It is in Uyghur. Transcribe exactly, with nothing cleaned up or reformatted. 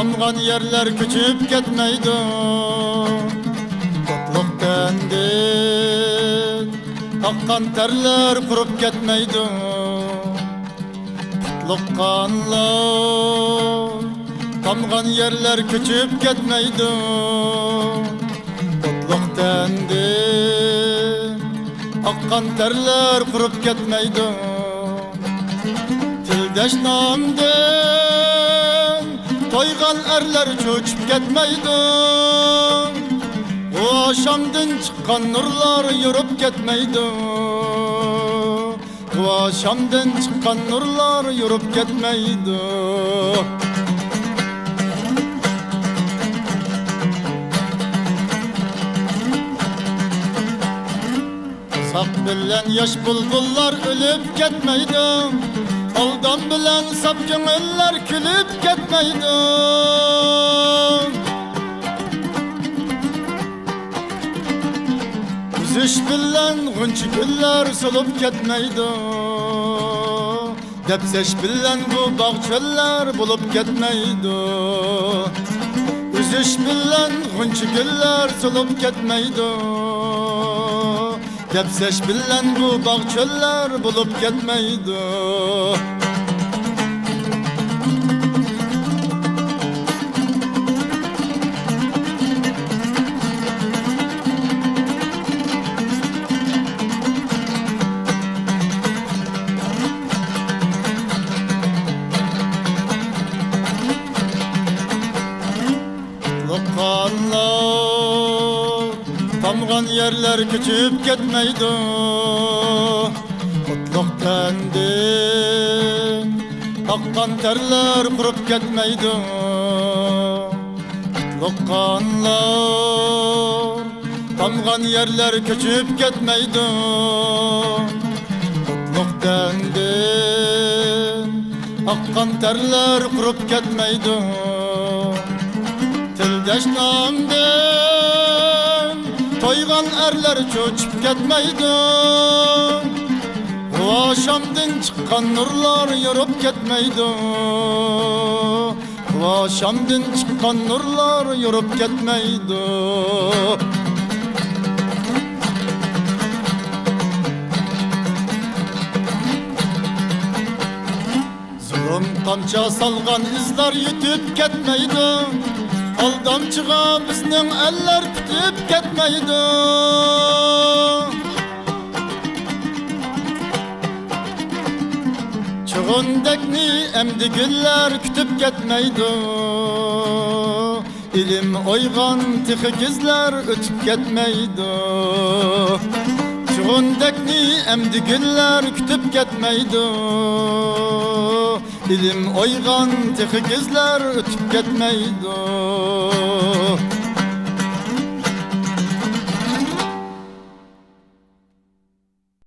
تامغان يەرلەر كۆچۈپ كەتمەيدۇ. ئوتلۇق تەندىن ئاققان تەرلەر قۇرۇپ كەتمەيدۇ. قۇتلۇق قانلار تامغان يەرلەر كۆچۈپ كەتمەيدۇ. ئوتلۇق تەندىن ئاققان تەرلەر قۇرۇپ كەتمەيدۇ. تىلدەش نامدىن تويغان ئەرلەر چۆچۈپ كەتمەيدۇ. غۇۋا شامدىن چىققان نۇرلار يورۇپ كەتمەيدۇ. غۇۋا شامدىن چىققان نۇرلار يورۇپ كەتمەيدۇ. ساق بىلەن ياش بۇلبۇللار ئۆلۈپ كەتمەيدۇ. ئالدام بىلەن ساپ كۆڭۈللەر كۈلۈپ كەتمەيدۇ. ئۈزۈش بىلەن غۇنچە گۈللەر سولۇپ كەتمەيدۇ. دەپسەش بىلەن بۇ باغ چۆللەر بولۇپ كەتمەيدۇ. ئۈزۈش بىلەن غۇنچە گۈللەر سولۇپ كەتمەيدۇ. دەپسەش بىلەن بۇ باغ چۆللەر بولۇپ كەتمەيدۇ. قۇتلۇق قانلار تامغان يەرلەر كۆچۈپ كەتمەيدۇ. ئوتلۇق تەندىن ئاققان تەرلەر قۇرۇپ كەتمەيدۇ. قۇتلۇق قانلار تامغان يەرلەر كۆچۈپ كەتمەيدۇ. قۇتلۇق تەندىن ئاققان تەرلەر قۇرۇپ كەتمەيدۇ. تىلدەش نامدىن تويغان ئەرلەر چۆچۈپ كەتمەيدۇ. غۇۋا شامدىن چىققان نۇرلار يورۇپ كەتمەيدۇ. غۇۋا شامدىن چىققان نۇرلار يورۇپ كەتمەيدۇ. زۇلۇم قامچا سالغان ئىزلار يېتىپ كەتمەيدۇ. ئالدامچىغا بىزنىڭ ئەللەر پۈتۈپ كەتمەيدۇ. چۇغۇندەكنى ئەمدى گۈللەر كۈتۈپ كەتمەيدۇ. ئىلىم ئويغان تېخى كۈزلەر ئۆتۈپ كەتمەيدۇ. چۇغۇندەكنى ئەمدى گۈللەر كۈتۈپ كەتمەيدۇ. ئىلىم ئويغان تېخى كۈزلەر ئۆتۈپ كەتمەيدۇ.